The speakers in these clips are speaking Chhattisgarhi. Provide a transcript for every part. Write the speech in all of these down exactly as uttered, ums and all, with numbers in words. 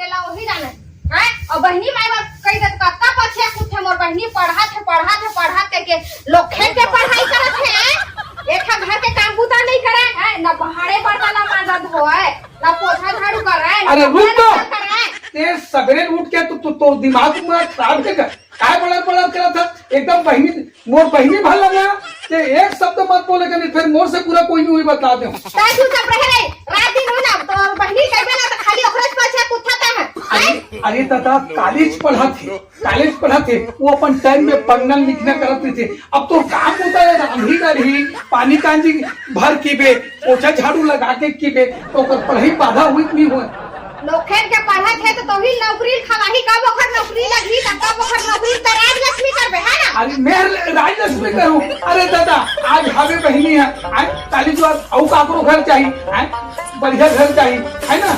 ला वही जाने। हैं? अउ बहिनी माई बाप कहि देत, कतका पछिया कुथे मोर बहिनी पढ़त हे, पढ़त हे, पढ़त हे के लोग खेत के पढ़ाई करत हे, हैं? एक ठा घर के काम बूता नइ करे, हैं? ना भांड़े बर्तन ला मांजत होय, ना पोछा झाड़ू करे, ना अरे रुक तो। करय। ते सबेरे उठ के तू, तू, तोर दिमाग पूरा खराब हे का? काय बड़र बड़र करत हे? एकदम बहिनी, मोर बहिनी भला ना, ते एक शब्द मत बोले कने, फेर मोर से बुरा कोई नइ होही, बतला देंव। तैं चुपचाप रहे रे, रात दिन हो ना, तोर बहिनी कहिबे ना, त खाली ओकरे से पछिया कुथत हे। अरे, अरे दादा, कॉलेज पढ़त हे, कॉलेज पढ़त हे, वो अपन टाइम में पढ़ना लिखना करत रहिथे। अब तो काम होता हे, रांधी करही, पानी कांजी भर कीबे, पोछा झाड़ू लगा के कीबे, त ओकर पढ़ाई बाधा होही कि नइ होय? लोग खेत के पढ़त हे त तोही नौकरी खवाही, कब ओकर नौकरी लगही, त कब ओकर नौकरी त राजलक्ष्मी करबे, है ना? अरे मैं राजलक्ष्मी करूं? अरे दादा, आज हवे बहिनी हे, आज काली जुआर अउ काकरो घर चाही, हैं? बढ़िया घर चाही, है ना?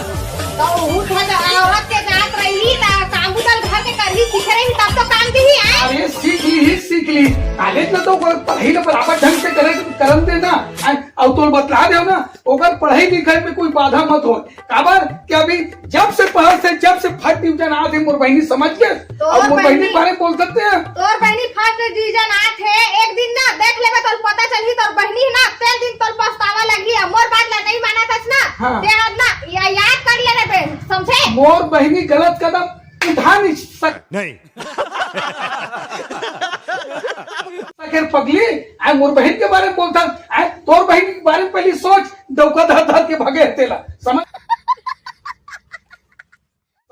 त उठ त औरत के जात रही, त काम बूता घर के करही, सीखे रही, तब तो काम दिही, हैं? अरे सीख ली, सीख ली। कॉलेज में तो कोई पढ़ाई ल बराबर ढंग से करे, करन दे ना, हैं? अउ तोर बतला देंव ना, ओकर पढ़ाई लिखाई में कोई बाधा मत होय। काबर कि अभी जब से पढ़त हे, जब से फर्स्ट डिवीजन आत हे मोर बहिनी, समझ गेस? तोर अउ मोर बहिनी बहिनी के बारे में बोलथस तें? तोर बहिनी फर्स्ट डिवीजन आत हे, एक दिन ना देख लेबे, तोर पता चलही, तोर बहिनी हे ना, तेन दिन तोर पछतावा लगही। अउ मोर बात ला नइ मानत हस ना, हाँ। तें अब ना या, याद कर ले रे बे, समझे? मोर बहिनी गलत कदम उठा नइ सक- नहीं। सकेर पगली, आय मोर बहिन के बारे में बोलथस, आय तोर बहिन के बारे में पहली सोच, डौका धर धर के भगे हे तेला, समझ?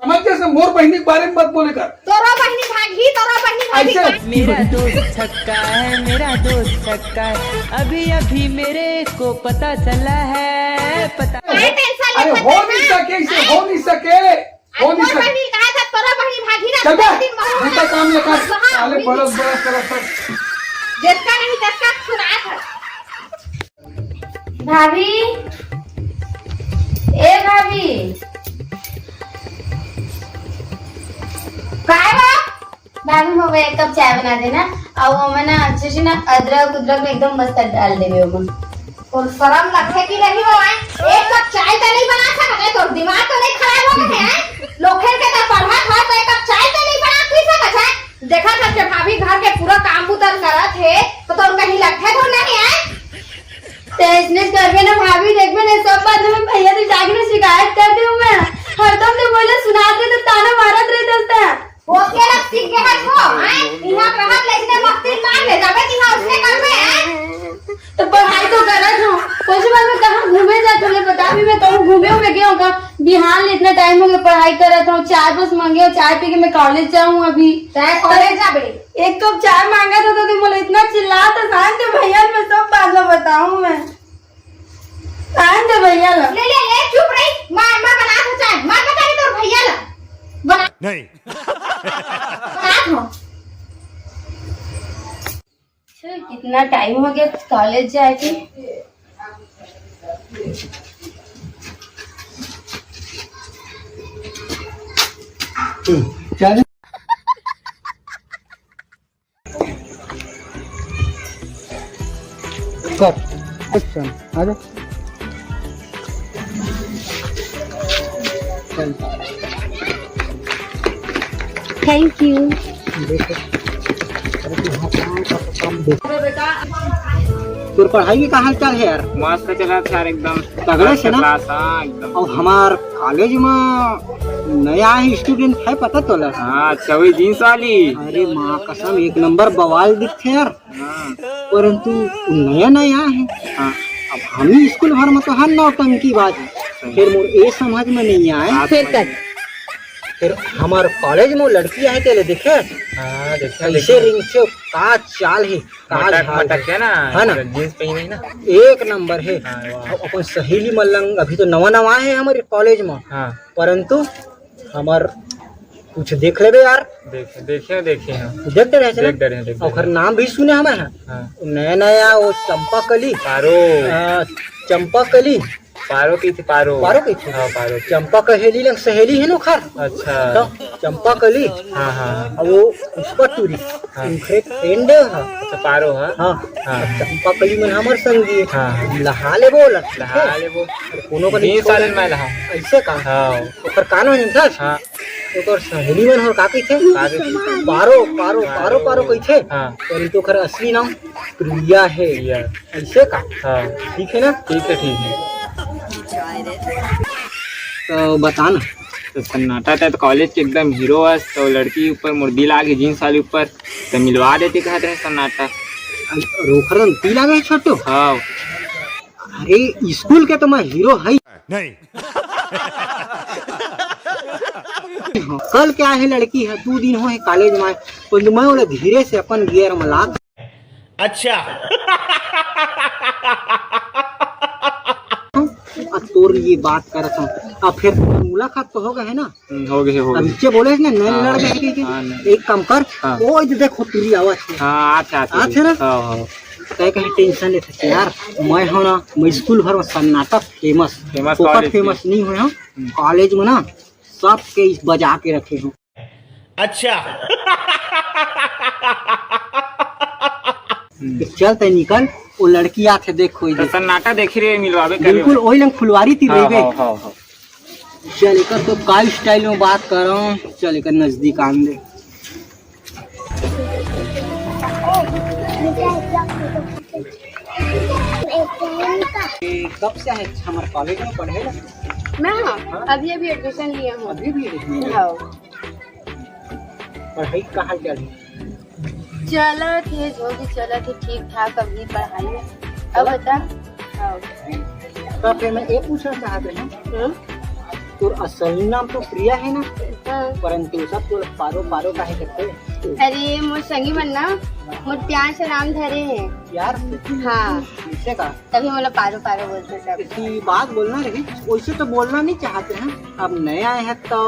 समझ गेस? मोर बहिनी के बारे में मत बोले कर। तोरो बहिनी भागही, तोरो बहिनी भागही। ऐसे मेरा दोस्त छक्का है, मेरा दोस्त छक्का है, अभी अभी मेरे को पता चला है, पता काय टेंशन अरे लेत हो हस नइ ना? सके, ऐसे हो नइ सके, हो अरे नइ मोर सके। बहिनी कहा था, तोरो बहिनी भागही ना, चल बे, दो दिन में हो दूसरा ना। काम ले कर, हाँ, साले वही। बड़स बड़स करत हस। जेतका नहीं, तेतका सुनात हस। भाभी, ए भाभी, काय बा? भाभी, मोला एक कप चाय बना देना, अउ ओमा ना अच्छे से ना अदरक उदरक एकदम मस्त डाल देबे ओमा। तोर शरम लगथे कि नहीं हो, आय? एक कप चाय तो नहीं बना सकत हे, तोर दिमाग तो नहीं खराब हो गे हे, आय? लोग खेत के तो पढ़त हस, तो एक कप चाय तो नहीं बना पी सकत हे? देखत हस के भाभी घर के पूरा काम बुता करत हे, त तोर कहीं लगथे तो नहीं, आय? तें अइसने करबे ना भाभी, देखबे ना, सब बात में भैया से जाके ना शिकायत कर देहूं मैं। हरदम तें मोला सुनात रहे, त ताना मारत रहे दोस्त। होके लग सीख गे हस हो, आय? इहाँ रहत ले इतने मस्ती मार ले, जाबे तिहाँ उसने करबे, आय? त पढ़ाई तो करत हूँ, कुछ बार मैं कहाँ घूमे जात हूँ, ले बता भी, मैं कहूँ घूमे उमे गे हूँ का? बिहान ले इतना टाइम हो गया पढ़ाई करत हूँ, चाय बस मांगे हूँ, चाय पी के मैं कॉलेज जाऊँ अभी। चाय कॉलेज जाबे? एक कप चाय मांगा था तो तुम बोले इतना चिल्ला तो शांत है भैया, मैं सब बात में बताऊँ मैं। शांत है भैया ला। ले, ले, ले, चुप रही। माँ, माँ बना तो चाय, माँ बता रही तोर भैया ला। बना। नहीं। बना तो। छे, कितना टाइम हो गया कॉलेज जाए के। हम्म, क्या रे? कर, अच्छा, आ जाओ। चल। Thank you। देखो। अरे तू हाथ काम कर, काम देख। तोर पढ़ाई के का हाल चाल है यार? मस्त चलत हे यार, एकदम तगड़ा से ना? Class, हाँ, एकदम। अउ हमर कॉलेज में नया student है, पता तोला? हाँ, अच्छा, वही jeans वाली। अरे माँ कसम, एक नंबर बवाल दिखथे यार। हाँ। परंतु नया नया है। हाँ। अब हम ही स्कूल भर में तो हर नौटंकी बाज है। सही। फिर मोर ए समझ में नहीं आए। हाँ, फिर समझ कर। में। फिर हमर कॉलेज में लड़की है, तेले देखे? हाँ, देखे, कैसे देखे। रिंगथे, का चाल है, का मटक, झाल मटक है। है ना? है ना? Jeans पहने है ना? एक नंबर है। हाँ, वाह। अब अपन सहेली मन लंग, अभी तो नवा नवा है हमारे कॉलेज में। हाँ। परंतु हमर कुछ देख लेबे यार। देखे, देखे, देखे हैं। तू देख डरे है ना? देख डरे हैं, देख डरे ओकर हैं। नाम भी सुने हमें है। हाँ। नया नया वो चंपा कली। पारो। हाँ, चंपा कली। पारो की थी, पारो। पारो की थी? हाँ, पारो की। चंपा कहेली लंग सहेली है ना ओखर। अच्छा। तो चंपा कली। हाँ, हाँ, हाँ। अब वो पुष्पा टूरी, हाँ। उनके फ्रेंड है। अच्छा, पारो, हाँ। हाँ। हाँ। चंपा कली मन हमर संगी है। हाँ, हाँ। लहा ले बोलत। लहा ले बोल। कोनो का बीस साल में लहा। ऐसे का? हाँ। ओकर का नाम है? हाँ। ओकर सहेली मन हो का कहिथे? का कहिथे? पारो, पारो, पारो, पारो कहिथे। हाँ। परंतु ओकर असली नाम प्रिया है। प्रिया। ऐसे का? हाँ। ठीक है ना? ठीक है, ठीक है। तो बता ना। तो सन्नाटा था तो कॉलेज के एकदम हीरो अस, तो लड़की ऊपर मोर दिल आ गई, जींस वाली ऊपर, तो मिलवा देते कहत रहे सन्नाटा। रोखरन दिल आ गए छोटू? हाँ। अरे, स्कूल के तो मैं हीरो है। नहीं। कल क्या है, लड़की है, दो दिन हो है कॉलेज में, तो मैं बोला धीरे से अपन गियर में लाग। अच्छा। अब तोर ये बात करत हूँ। अब फिर मुलाकात तो हो गए है ना? हम्म, हो गए, हो अब गए। इच्चे बोले ना, नैन हाँ, लड़ गए हाँ, कहीं के। हाँ, नहीं। एक काम कर, हाँ। ओ, इधर देखो, तेरी आवाज है। हाँ, अच्छा, अच्छा, अच्छा ना? हाँ, हाँ। कहे कहीं टेंशन लेते थे यार, मैं हो ना, मैं स्कूल भर में सन्नाटा फेमस, फेमस फोकट कॉलेज फेमस के। नहीं हुए हो, हम्म। कॉलेज में ना सबके इस बजा के रखे हो। अच्छा। हम्म। तो चल तै निकल, वो लड़की आथे देख कोई तो दे। सन्नाटा देख रहे मिलवावे करे बिल्कुल वाला। वही लंग फुलवारी ती हाँ, रहिबे। हाँ, हाँ, हाँ। चल एकर तो का स्टाइल में बात करम, चल एकर नजदीक आन दे। ये कब से है हमारे कॉलेज में पढ़े ला? मैं हाँ, अभी अभी एडमिशन लिया हूँ। अभी भी एडमिशन लिया? हाँ। पढ़ाई का हाल चाल है? चलत हे, जो भी चलत हे, ठीक ठाक अभी पढ़ाई। अब बता। हाँ। तो फिर मैं ये पूछना चाहते हैं, हम्म? तोर असल नाम तो प्रिया है ना? हाँ। परंतु सब तो पारो पारो काहे करते? अरे, मोर संगी मन ना, मोर प्यार से नाम धरे हैं। प्यार से? हाँ। किसे का? तभी मोला पारो पारो बोलते सब। इसी बात बोलना रही, वैसे तो बोलना नहीं चाहते हैं। अब नया आए हैं तो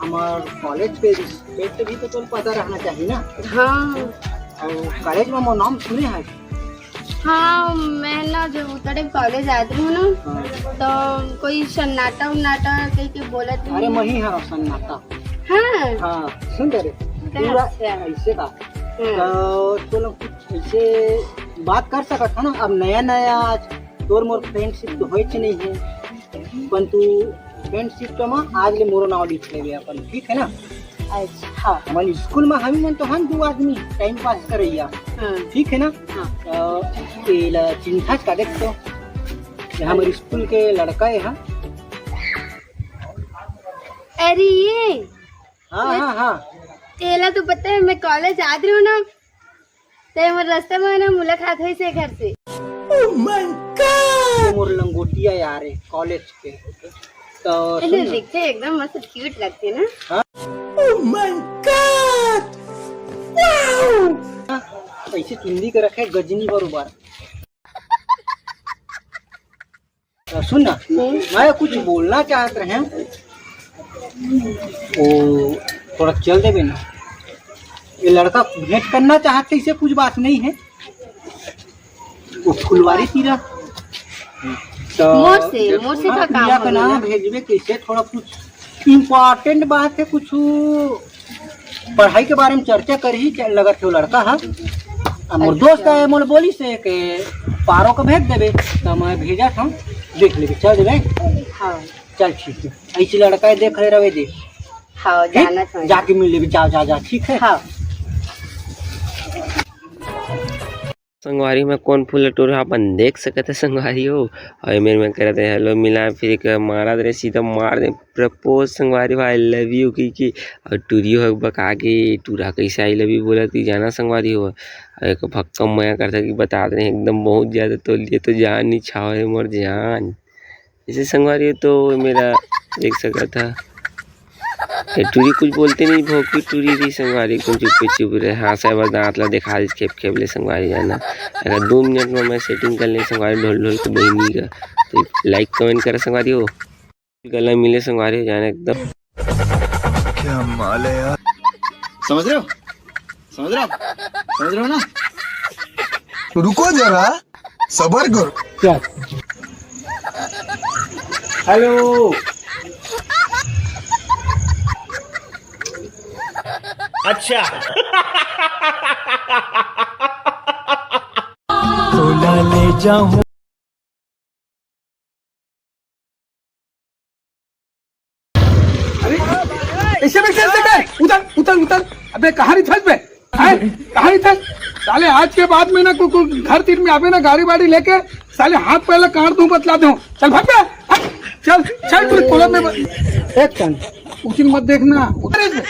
हमार कॉलेज के रिस्पेक्ट भी तो तुम पता रहना चाहिए ना। हाँ। और कॉलेज में मोर नाम सुने हैं? हाँ, मैं ना जब उतरे कॉलेज आती हूँ ना, हाँ। तो कोई सन्नाटा उन्नाटा कह के बोलत अरे, नहीं। मैं ही हूँ सन्नाटा। हाँ। हाँ, सुन तेरे। पूरा अच्छा। ऐसे का। हाँ। तो चलो कुछ ऐसे बात कर सकत है ना। अब नया नया आज तोर मोर फ्रेंडशिप तो होइच नहीं है, परंतु फ्रेंडशिप तो में आज ले मोरो नाव लिख लेबे अपन, ठीक है ना? अच्छा। हाँ, हमारे स्कूल में हम मन तो हम दो आदमी टाइम पास करैया, हाँ। ठीक है ना? हाँ। तो एला चिंता का देख तो, ये हमारे स्कूल के लड़का है, हाँ। अरे ये हाँ, हाँ, हाँ। तेला तो पता है, मैं कॉलेज आत रही हूँ ना, ते मोर रास्ता में ना मुलाकात हुई से घर से। Oh my God! ये मोर लंगोटिया यार है कॉलेज के। तो अरे, सुन ना। दिखते एकदम मस्त क्यूट लगते ना। हाँ? Oh my God! Wow! हाँ, ऐसे चुंदी के रखे गजनी बरोबर। अ, सुन ना, हम्म। मैं कुछ बोलना चाहत रहे। ओ, थोड़ा चल देबे ना। ये लड़का भेंट करना चाहते, इसे कुछ बात नहीं है। वो फुलवारी तीरा। तो मोर से, मोर से हाँ, का काम प्रिया का होगे नाम ना? भेजबे कैसे, थोड़ा कुछ इम्पोर्टेंट बात है, कुछ पढ़ाई के बारे में चर्चा करही, क्या लगत हे वो लड़का ह। अब मोर अच्छा। दोस्त है, मोला बोलिस हे के पारो को भेज देबे, तो मैं भेजत हूँ, देख लेबे, चल देबे। हाँ। चल ठीक है, ऐसे लड़का है, देख ले रवे दे। हाँ, ठीक? जानत हूँ। जाके मिल लेबे, जा, जा, जा, ठीक है? हाँ। संगवारी हो, मैं कोन फूल टूरा अपन देख सकत हे संगवारी हो। अउ एमेर मैं करत हे हेलो मिला, फिर एक मारत रहे, सीधा मार दे प्रपोज संगवारी हो, I love you की, की। अउ टूरी हो बका के टूरा कैसे I love you बोलत कि जाना संगवारी हो। अउ एक भक्कम मया करता कि बतात रहे एकदम बहुत ज्यादा, तो लिए तो जान नहीं छावे मोर जान। जैसे संगवारी हो तो मेरा देख सकत हा, ये टूरी कुछ बोलते नहीं, भौंकी टूरी रही संगवारी, एकदम चुप्पे चुप रहे। हाँ, साहब दांत ला दिखा दी खेप खेप ले संगवारी जाना। अगर दो मिनट में मैं सेटिंग कर ले संगवारी ढोल ढोल के बहनी का, तो लाइक कमेंट करा संगवारी हो। गला मिले संगवारी हो जाना एकदम। क्या माल है यार। समझ रहे हो? समझ रहे हो? समझ रहे हो ना? रुको जरा, सबर करो। क्या? हेलो। अच्छा। तोला ले जाहूं। अरे, ऐसे में कैसे कर? उतर, उतर, उतर। अबे, कहाँ नहीं फंस बे? हैं? कहाँ नहीं फंस? साले, आज के बाद में ना को, को घर तीर में आवे ना गाड़ी वाड़ी लेके, साले हाथ पहले काट दूं, बतला दूं। चल भाग बे, भाग। चल, चल, तू तोला में ब-, एक कन, उचिन मत देखना। उतर।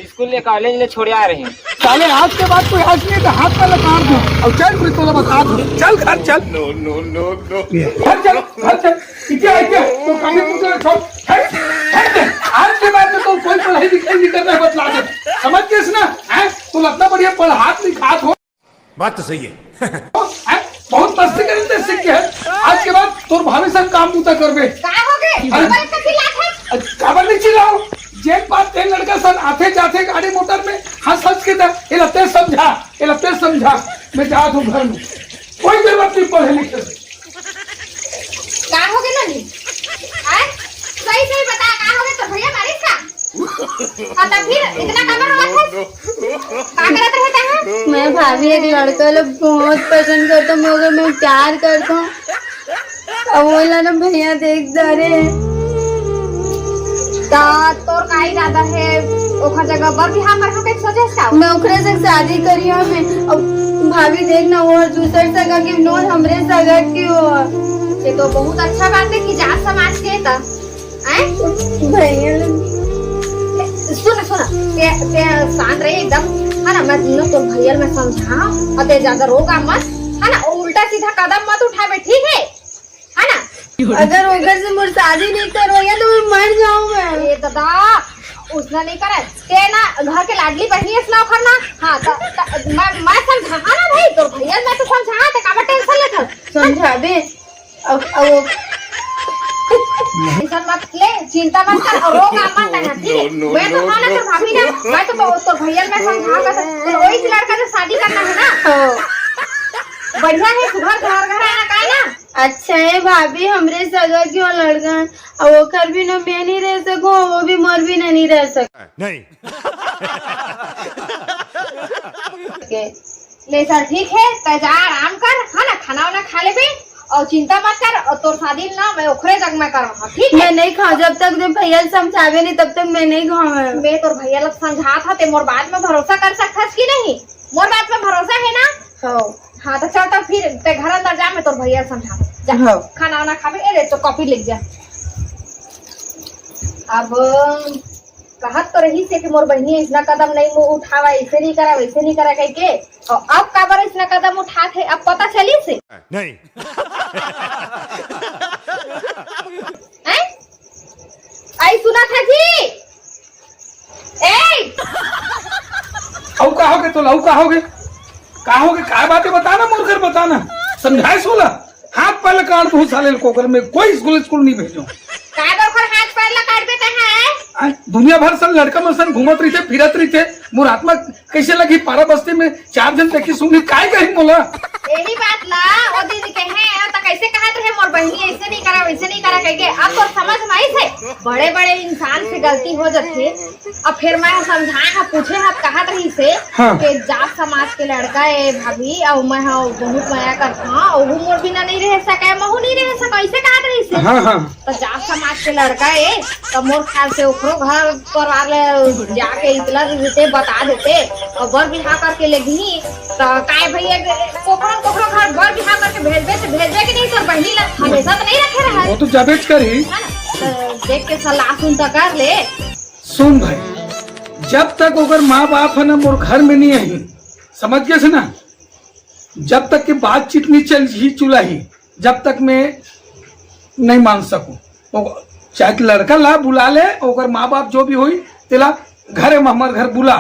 स्कूल ले कॉलेज ले छोड़े आ रहे हैं। साले आज के बाद कोई आज नहीं तो हाथ में लगा दूं। अब चल, कोई तोला बता दूं। चल घर चल। नो नो नो नो। घर चल, घर चल। इधर, इधर। तो काहे तू कर छोड़? हट, हट। आज के बाद में तो कोई पढ़ाई लिखाई नहीं करना है, बतला दे। समझ गए ना? हैं? तू इतना बढ़िया पढ़ात लिखात हो। बात तो सही है। हैं? बहुत मस्ती करते सीख के है। आज के बाद तोर भाभी संग काम बूता करबे। का हो गए? अरे, काबर इतना चिल्लात है? अरे, काबर नहीं चिल्लाओ? जेन बात तेन लड़का सन आथे जाथे गाड़ी मोटर में हंस हंस के दा, एला तें समझा, एला तें समझा। मैं जात हूँ घर में। कोई जरूरत नहीं पढ़े लिखे से। का हो गए नोनी? आय? सही सही बता, का हो गए? तो भैया मारिस का? हाँ, तो फिर इतना काबर रोवत हस? का करत रहे तहाँ? मैं भाभी एक लड़का ला बहुत पसंद करता हूँ, मगर मैं प्यार करता हूँ। अब ओला ना भैया देख डारे। ता तोर का इरादा है? ओखर जगह बर बिहाव करहूं के सोचे हस का? मैं ओकरे से शादी करियो मैं। अब भाभी देख ना, वो दूसर सगा के नोर हमरे सगा के हो। ये तो बहुत अच्छा बात है कि जात समाज के ता। हैं? भैया। सुन, सुन, ते, ते शांत रहे एकदम, है ना? मैं तीनों तो भैया मैं समझा, और ते ज्यादा रोगा मत, है ना? और उल्टा सीधा कदम मत उठावे, ठीक है? है ना? अगर ओकर से मोर शादी नहीं करवाइया तो मैं मर जाऊं मैं। ए दादा, उसना नहीं करे, ते ना घर के लाडली बहनी है, सुनाओ करना। हाँ, त, त, मैं, मैं समझा, हाँ ना भाई, तोर भैया मैं तो समझा, ते काबर टेंशन लेत हस? समझाबे। अब, अब वो टेंशन मत ले, चिंता मत कर, और रोगा मत है ना, ठीक है? No, no, मैं तो no, हाँ ना, no। तोर भाभी ना, मैं तो, तो, तोर भैया मैं समझा कर, तो वही लड़का से शादी करना है ना। हाँ। बढ़िया है, सुधर घर घर है ना, का है ना? अच्छा है भाभी, हमरे सगा के वो लड़का, अब ओकर भी ना मैं नहीं रह सकूं, वो भी मोर भी ना नहीं रह सकूं। नहीं। के। ले चल, ठीक है, तै जा आराम कर, है ना, खाना वाना खा लेबे, और चिंता मत कर, और तोर शादी ना मैं ओखरे जग में करवाहूं, ठीक है? मैं नहीं खाऊं, जब तक तैं भैया ल समझाबे नहीं, तब तक मैं नहीं खाऊं। मैं तोर भैया ल समझात हंव, तैं मोर बात में भरोसा कर सकत हस कि नहीं? मोर बात में भरोसा है ना? हाँ। हाँ, तो चल, तो फिर तैं घर अंदर जा, मैं तोर भैया ल समझात हंव। जा, हाँ। खाना वाना खाबे, ए ले, तो कॉपी ले जा। अब कहत तो रहिस हे कि मोर बहिनी अइसना कदम नइ उठावय, अइसे नइ करय, वइसे नइ करय कहिके। अउ अब काबर अइसना कदम उठात हे, अब पता चलिस हे? नहीं। हैं? अई सुनत हस जी? ए! अउ का होगे तोला, अउ का होगे? का होगे? का बात हे बता ना, मोर घर बता ना। समझाएस ओला। हाथ पैर ला काट दूं साले ल, ओकर मैं कोई स्कूल, स्कूल नइ भेजों। काय बर ओकर हाथ पैर ला काटबे तैं? आय, दुनिया भर सन लड़का मन सन घूमत रहिथे, फिरत रहिथे, मोर आत्मा कइसे लगही? पारा बस्ती में चार झन देखही सुनही, काय कही मोला? एही बात ला ओ दिन कहे, त कइसे कहत रहे, मोर बहिनी अइसे नइ करा, वइसे नइ करा कहिके। अब तोर समझ में आइस हे, बड़े-बड़े इंसान से गलती हो जाथे। अब फेर मैं ह समझाए हंव, पूछे हंव, कहत रहिस हे हाँ। कि जात समाज के लड़का ए भाभी, अउ मैं ह बहुत मया करथंव, अउ वो मोर बिना नइ रह सकय, महू नइ रह सकंव, अइसे कहत रहिस हे। हाँ, हाँ। त जात समाज के लड़का ए, त मोर ख्याल से ओकरो घर परिवार ले जाके इतना देते, बता देते, अउ बर बिहाव करके लेगही, त काय भइया, कोकरो, कोकरो घर बर बिहाव करके भेजबे, त भेजबे कि नहीं? तोर बहिनी ला हमेशा त नइ रखे रहय। वो तो जाबेच करही। है ना? त देख के सलाह सुन त कर ले। सुन भाई, जब तक ओकर माँ बाप ह ना मोर घर में नइ आही, समझ गेस ना, जब तक के बातचीत नइ चलही चुलाही, जब तक मैं नइ मान सकूं। ओ, चाहे लड़का ला बुला ले, ओकर माँ बाप जो भी होही, तेला घरे में हमर घर बुला।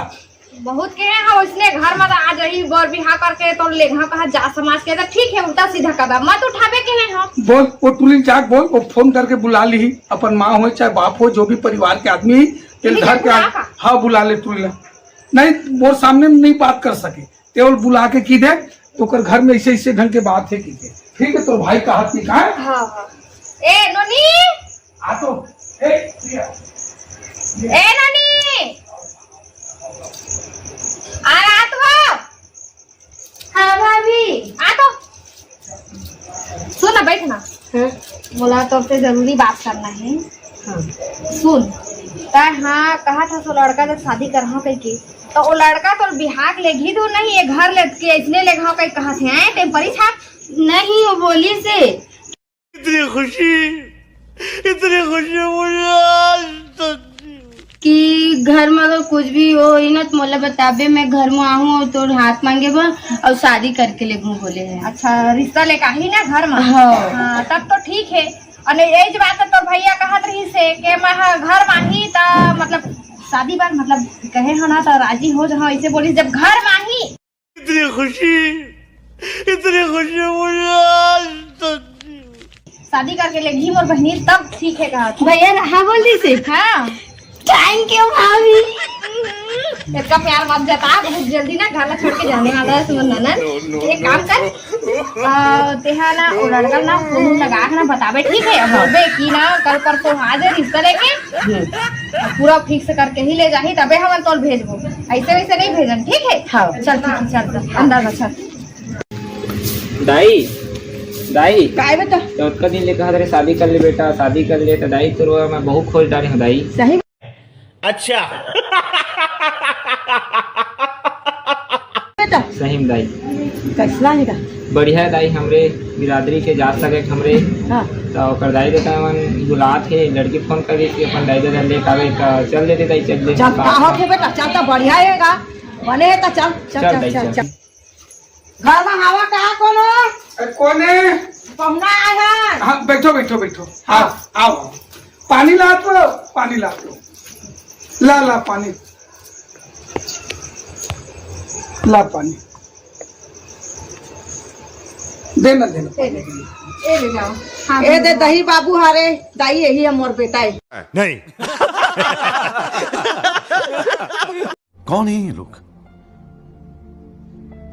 बहुत कहे हंव, ओइसने घर में त आ जाही, बर बिहाव करके तोर लेगहा कहा जात समाज के, त ठीक हे, उल्टा सीधा कदम मत उठाबे कहे हंव। बोल, वो टुरी ल जाके बोल, वो फोन करके बुला लिही, अपन माँ होय चाहे बाप होय, जो भी परिवार के आदमी, तेला ठीक हे, घर के बुला आद-, का? हाँ, बुला ले टुरी ला। नहीं, मोर सामने में नइ बात कर सके, तेला बुला के कहि दे, ओकर घर में अइसे, अइसे ढंग के बात हे कहि दे। ठीक हे, तोर भाई कहत हे का? हाँ, हाँ। ए, नोनी! आ तो, ए, प्रिया। ए, नोनी! तोर से जरूरी बात करना है। हाँ। सुन, तै हाँ कहा था सो लड़का जब शादी करहा कह के, तो वो लड़का तो बिहार लेगी तो नहीं, ये घर ले के इसने लेगा कह कहा थे, हैं? टेम्परी छाप नहीं, वो बोली से इतनी खुशी, इतनी खुशी मुझे आज तक नहीं हुई। कि घर में अगर कुछ भी हो ही ना, तो मोला बताबे, मैं घर में आहूँ और तोर हाथ मांगे बर और शादी करके लेगहूँ बोले है। अच्छा, रिश्ता लेके आही ना घर में? हाँ। हाँ, तब तो ठीक है। और नहीं, यही बात तो तोर भैया कहत रही से कि मैं ह-, घर में आही त मतलब शादी बार मतलब कहे हो ना तो राजी हो जहाँ ऐसे बोली जब घर में आही। इतनी खुशी, इतनी खुशी मुझे आज तक नहीं हुई। शादी करके लेगी मोर बहनी तब ठीक है कहा। भैया हाँ बोल दी से। हाँ। थैंक यू भाभी। इसका प्यार मत जता, बहुत जल्दी ना घर छोड़ के जाने वाला है सुमन ननद। एक काम कर, आ, तेहा ना वो लड़का ना फोन लगा के ना बताबे, ठीक है? बोलबे कि ना कल परसों आ जाए रिश्ता लेके, पूरा फिक्स करके ही ले जाही, तबे हम तोल भेजबो, ऐसे वैसे नहीं भेजन, ठीक है? हाँ। चल ठीक है, चल चल अंदर में चल। दाई, दाई, काय बेटा? तो उतका दिन ले कहा थे शादी कर ले बेटा, शादी कर ले, तो दाई तोर मैं बहुत खोज डारे हूँ दाई। सही अच्छा। बेटा। सही में दाई। कैसना है का? बढ़िया है दाई, हमरे बिरादरी के जात सगे हमरे। हाँ। तो ओकर दाई ददा मन बुलात हे, लड़की फोन कर दी अपन दाई ददा ले कावे का चल देते दाई, चल दे। चल, का होत हे बेटा, चल तो बढ़िया है का? बने है तो चल, चल, चल, चल, दाई, चल, चल। चल। घर में हवा का कोनो? ए, कोने? पहुना आए हैं। हाँ, बैठो, बैठो, बैठो। हाँ, आओ, आओ। पानी ला तो, पानी ला तो। ला, ला पानी। ला पानी। देना, देना। ए दे, ए दे जाओ। हाँ, ए दे दही बाबू हारे, दाई यही है मोर बेटा है। नहीं। कौन है ये लोग?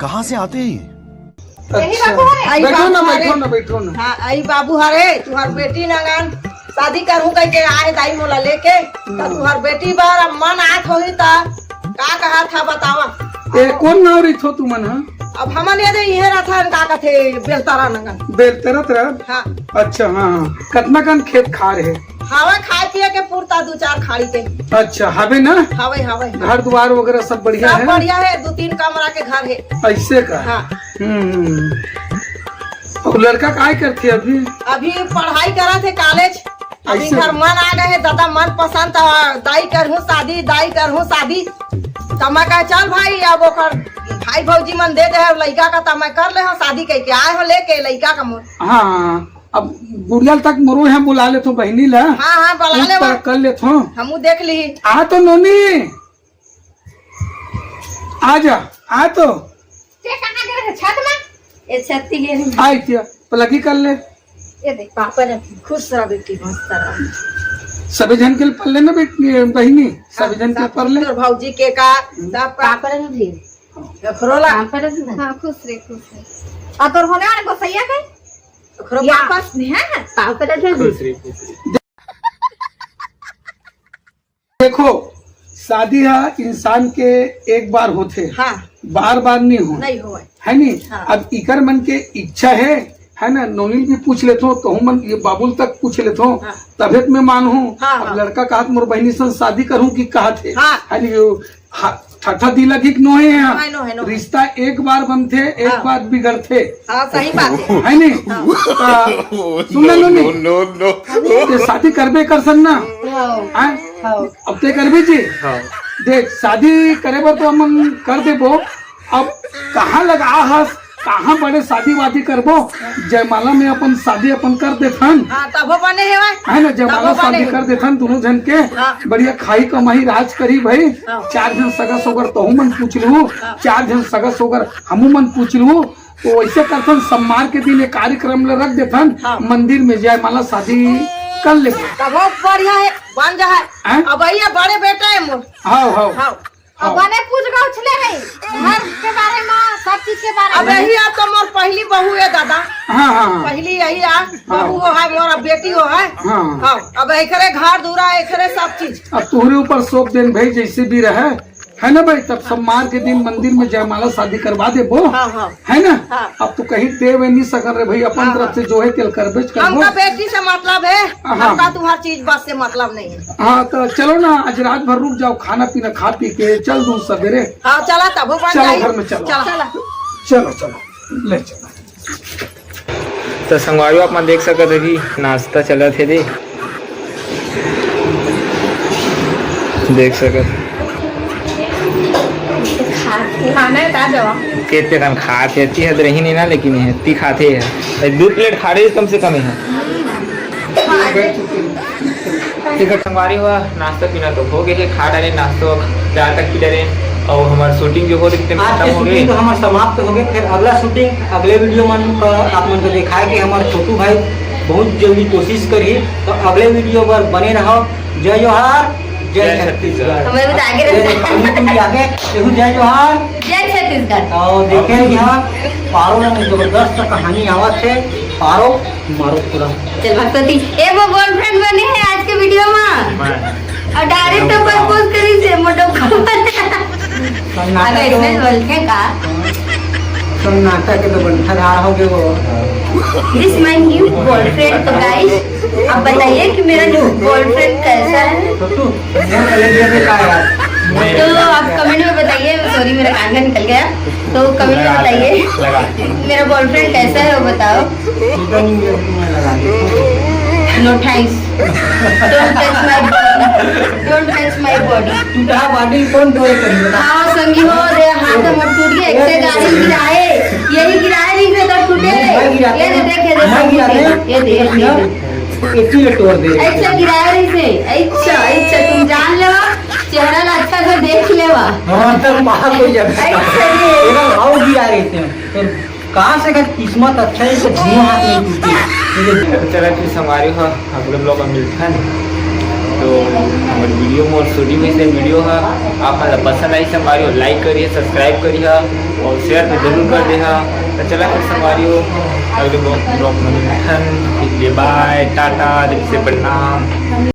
कहाँ से आते हैं ये? यही अच्छा। बाबू हरे। आई बैठो ना, बाबू हरे। बैठो ना, बैठो ना। हाँ, आई बाबू हरे, तुहार बेटी नंगन शादी करूँ कह के आए दाई मोला लेके, तो तुहार बेटी बार अब मन आत होही त का कहा था बतावा। ए, कौन गाँव रही थो तुमन हा? अब हमन ये दे इहे रहा था, का कथे बेलतारा नंगन। बेलतरा तरफ? हाँ। अच्छा, हाँ, हाँ। कतना कन खेत खार है? हवे खाए पिए के पुरता दू चार खाड़ी के। अच्छा, हवे ना? हवे, हवे। घर द्वार वगैरह सब बढ़िया सब है? बढ़िया है, दू तीन कमरा के घर है। ऐसे का? हाँ। हम्म, हम्म। और लड़का काय करथे अभी? अभी पढ़ाई करत हे कॉलेज। अभी ऐसे घर का? मन आ गए है, दादा मन पसंद था, दाई करहूँ शादी, दाई करहूँ शादी। त मैं कहे, "चल भाई, अब ओकर भाई भौजी मन दे दे है लइका का, त मैं कर ले हूँ शादी," कह के आए हो लेके लइका का मोर। हाँ, अब बुढ़िया तक मोरो यहाँ बुला लेथो बहिनी ला। हाँ, हाँ, बुला ले। कर लेथो। हमू देख ली। आ तो नोनी, आ जा, आ तो। ते कहाँ गए रहे? छत में? ए छत के लिए नहीं। आई क्या? पलगी कर ले। ये देख। पापा ने खुश रहा बेटी, मस्त रहा। सबे जन के पल्ले ना बेटी, बहिनी, सबे जन के पल्ले। तोर भौजी के का, सब का। पापा ने भी। ओकरो ला। पापा ने भी। हाँ, खुश रहे, खुश रहे। और तोर होने वाले गोसैया के? ओकरो ये पा- आपस में है? पाँव पे रखे खुश रहे, खुश रहे। देखो, शादी हा इंसान के एक बार होथे, हाँ। बार बार नहीं हो, नहीं होए। है नी? हाँ। अब इकर मन के इच्छा है, है ना? नोनिल भी पूछ लेथो, कहूँ मन ये बाबुल तक पूछ लेथो, हाँ। तभे त मैं मानहूँ। हाँ, अब हाँ। लड़का कहत मोर बहिनी सन शादी करहूँ कि कहत हे, हाँ। है नी? यो हा-, ठट्ठा दिला गिक नोहे यहाँ। हाँ, नो है, नो है। रिश्ता एक बार बनथे, एक हाँ। बार बिगड़थे। हाँ, सही बात है। है नी? हाँ। त सुन ले लो नी। No, no, no। ते शादी करबे कर सन ना? हाँ। हैं? हाँ। अब ते करबे जी? हाँ। देख, शादी करे बर तो हमन कर देबो। अब कहाँ लगा हस, कहाँ बड़े शादी वादी करबो, जयमाला में अपन शादी अपन कर देथन। हाँ, तभो बने हेवय। है ना, जयमाला तभो बने शादी हे। कर देथन दोनों झन के। हाँ। बढ़िया खाई कमाई राज करी भाई। हाँ। चार झन सगा सोगर तहू मन पूछ लू, हाँ। चार झन सगा सोगर हमू मन पूछ लू। तो वैसे करथन, सोमवार के दिन ये कार्यक्रम ल रख देथन, हाँ। मंदिर में जयमाला शादी कर लेबो। तभो बढ़िया है, बन जा है। हैं? अब भैया बड़े बेटा है मोर। हाँ, हाँ। हाँ। अब बने पूछ गौछ ले रही, घर के बारे में, सब चीज के बारे में। अब यही आप तो मोर पहली बहू है दादा। हाँ, हाँ, हाँ। पहली यही आ, हाँ। बहू हो है मोर, अब बेटी हो है। हाँ। हाँ, अब एकरे घर दूरा, एकरे सब चीज। अब तोहरे ऊपर सौंप देन भाई, जैसे भी रहे। है ना भाई? तब सोमवार के दिन मंदिर में जयमाला शादी करवा देबो। हाँ, हाँ। है ना? हाँ। अब तो कहीं दे वे नहीं सकन रे भाई, अपन हाँ, तरफ हाँ। से जो है तेल करबेच करबो। हमका बेटी से मतलब है, हाँ। हमका तुम्हार चीज बात से मतलब नहीं है। हाँ, तो चलो ना, आज रात भर रुक जाओ, खाना पीना खा पी के चल दूँ सवेरे। हाँ, चला तब बन चलो जाई। घर में चलो। चला। चलो, चलो, ले चलो। तो संगवारी हो, आप मन देख सकत हो कि नाश्ता चलत हे दे, देख सकत हो। खाना है, का दवा? केते कन खात हे, ती हद रही नहीं ना, लेकिन ये ती खाते है। ए, दू प्लेट खा रही कम से कम है। एक संगवारी हो, नाश्ता पीना तो हो गए, खा डारे नाश्ता, चाय तक पी डारे, और हमार shooting जो हो रही आज खत्म के हो गई। Shooting तो हमार समाप्त हो गए। फिर अगला shooting अगले video मन पर आप मन को दिखाए कि हमार छोटू भाई बहुत जल्दी कोशिश करी। तो अगले video पर बने रहो। जय जोहार, जय जय छत्तीसगढ़। छत्तीसगढ़। हमें भी तो आगे ए, रहना है। पानी पूरी आगे, देखो, जय जोहार। जय छत्तीसगढ़। और देखे यहाँ पारो में जबरदस्त कहानी आवत है, पारो मारो पूरा। चल भक्तोती, ए वो girlfriend बने है आज के video में। मैं। और direct तो propose करी से मोटो को। सन्नाटा अबे तो इसमें बोलते का? सन्नाटा के तो बंठा धार हो गए वो। This my new boyfriend। तो guys, आप बताइए कि मेरा new boyfriend कैसा है? छोटू, मैं पहले दिया पे का यार? तो आप comment में बताइए, sorry मेरा कान का निकल गया, तो comment में लगा, बताइए लगा। मेरा boyfriend कैसा है वो बताओ। ठीक है, नहीं, मैं लगा देता हूँ। No thanks। Don't touch my body। Don't touch my body। टूटा body कौन तोड़े करी बता? हाँ, संगी हो, दे हाथ हमर टूट गया, एक से गाड़ी गिराए, यही गिराए नहीं थे तो टूटे। मैं गिराते ये दे, हैं। देख, ये दे, मैं गिराते हैं। ये दे, ये दे, ये दे। इसी में तोड़ दे। ऐसा गिराए नहीं थे, ऐसा, ऐसा तुम जान लेवा, चेहरा ला अच्छा से देख लेवा। हाँ, तब वहाँ कोई जगह। ऐसा नहीं। ये ना भाव गिरा रहे थे। तो कहाँ से अगर किस्मत अच्छा है, तो दोनों हाथ नहीं टूटे। तो चला फिर संगवारी हो, अगले vlog में मिलथन। तो हमारे video मोर shooting में से video है, आप मतलब पसंद आई संगवारी हो, like करिए, subscribe करिए और share तो जरूर कर दे। तो चला फिर संगवारी हो, अगले vlog में मिलथन। ठीक है, bye, टाटा, दिल से प्रणाम।